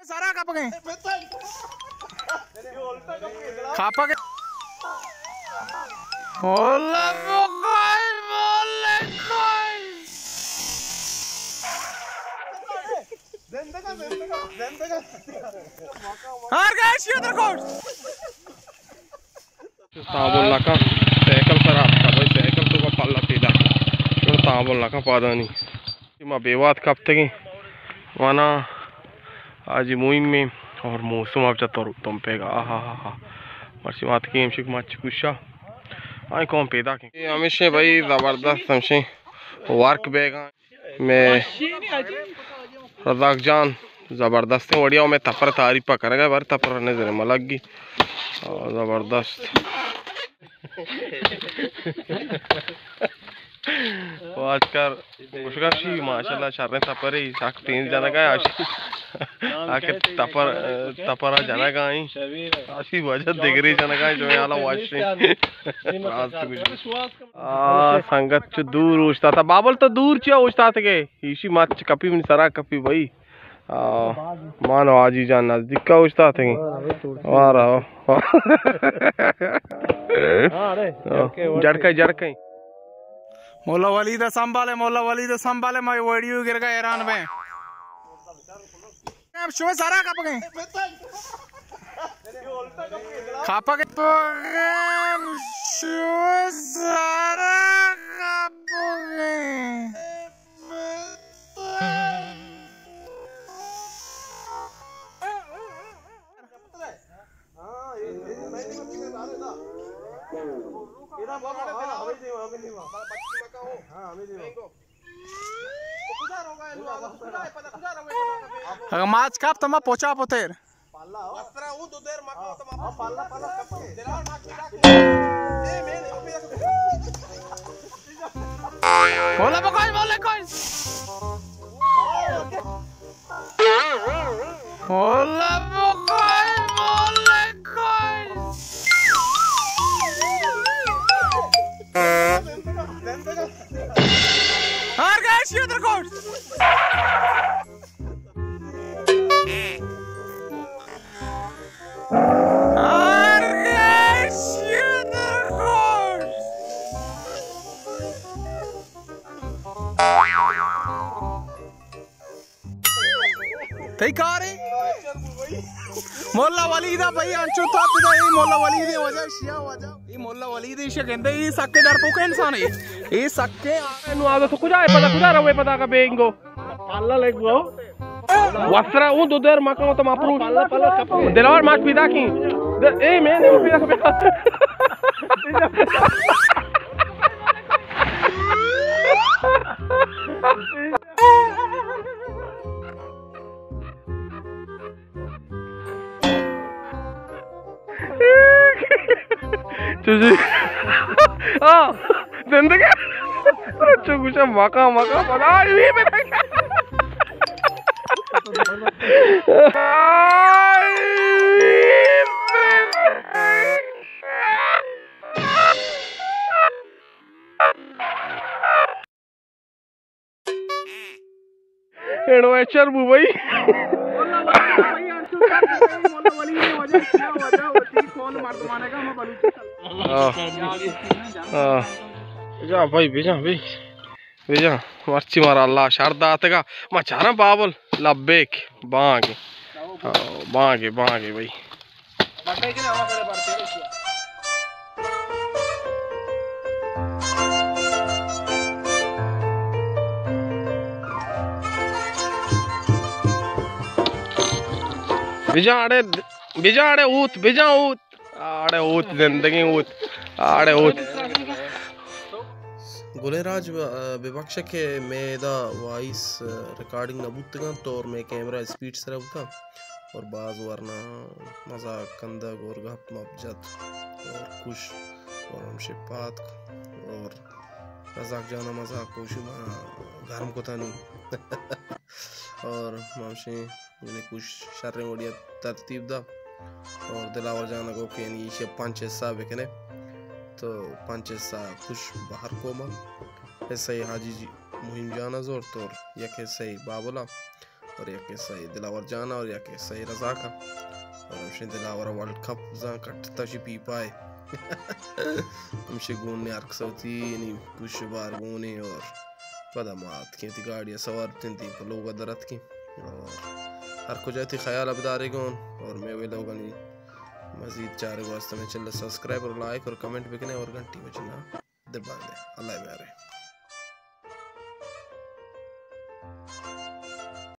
سرا کپ گئے۔ کپ گئے۔ مولا بخیر، مولا بخیر۔ ہر گئے شیطان کوٹ۔ تامل نہ کن، سائیکل سرا اتکا بھائی، سائیکل تو کا پلا پیدا۔ شو تامل نہ کن پادانی۔ ما بے وات کپتگیں، وانا آجی مہمیں اور موسم اب جا تر تم پیگا۔ آہا ہا ہا۔ مرچی مات کی ہمشک مچ کشا۔ آئی کون پیدا کی۔ یہ ہمیشہ بھائی زبردست ہمشہ ورک بیگا۔ میں رزاق جان زبردستیں وڑیا میں تپر تعریف پا کرگا، بار تپر نظر ملگی۔ آ، زبردست۔ واچ کر گوشگا شی ماشاءاللہ شریں تپرے، سک تیز جنگا آشی۔ آ کہ تپر، تپر جنگا ایں۔ آشی وجہ دگرے جنگا ایں، جو حالا واشی۔ راست گوشی۔ آ، سنگت چو دور اوشتاتا۔ بابل تو دور چیا اوشتاتگے؟ ایشی مچ کپی منی سرا کپی بھائی۔ آ، مانو حاجی جان نزدیک کا اوشتاتگے۔ وارا۔ جڑکے، جڑکے۔ مولا ولید سنبھالے، مولا ولید سنبھالے، میں ویڈیو گرگا حیران بیں۔ شوئے سرا کپ گئے۔ کپ گئے۔ شوئے سرا کپ گئے۔ اگاں ماچ کپت، ما پوچا پتر۔ مولا بکش، مولا بکش۔ مولا بکش، مولا بکش۔ ہر گئے شیطان کوٹ۔ ہر گئے شیطان کوٹ۔ تئی کارے؟ مولا ولید ءَ بھئی انچو تاپ دا، اے مولا ولید ءِ وجہ، شیا وجہ۔ اے مولا ولید ءِ شگندے، اے سکے ڈرپوک انسان ہے۔ اے سکے۔ نو آگا تو کجا ہے؟ پدا کجا روے؟ پدا کا بینگو۔ پالا لگو۔ وسرا اون دو دیر مکان تو مپرو۔ پالا، پالا کپو۔ دلوار ماش پیدا کی۔ اے میں نے پیدا۔ چوشی۔ آ، زندگی۔ چو گوشا مکا، مکا، پدا، اے بے۔ ایڈوینچر بو بھائی۔ ہاں۔ ہاں۔ بجا بھائی، بجا بھائی۔ بجا۔ مرچی مارا اللہ شر داتگا۔ ما چاراں بابل۔ لبیک۔ بانگے۔ ہاں، بانگے، بانگے بھائی۔ بجا اڑے، بجا اڑے اوت، بجا اوت۔ اڑے اوت زندگی اوت۔ اڑے اوت۔ گلیں راج، بہ بخش کہ مئے ادا وائس ریکارڈنگ نہ بوتگ انت اور مئے کیمرہ اسپیڈ سرا بوتگ اور باز ورنا مزاق کندگ اور گپ مپ جت اور کش اور ہمشے پاد اور رزاق جانا مزاق کوشی ما گرم کتا نوں۔ اور ما ہمشے یعنی کش شریں وڑیا ترتیب دا اور دلاور جان گو کہ یعنی ایشی پنچ حصہ بکنے۔ تو پنچ حصہ پوش بہر کوما، حصہ حاجی جی مہیم جان زورت اور یک حصہ بابلا اور یک حصہ دلاور جان اور یک حصہ رزاکا۔ اور ہمشیں دلاور ورلڈ کپ زان کٹتا شی پیپائے۔ ہمشی گون نے ہر کسوتی یعنی پوش بار گونے اور پدا ما اتکیں تی گاڑی سوار تن تی پہ لوگ درت کی۔ اور ہر کجا تی خیال بدارے گون اور میں ویلوگانی مزید چارگ واسطہ میں چینل سبسکرائب اور لائک اور کمنٹ بکنے اور گھنٹی بچنا دباندے۔ اللہ میارے۔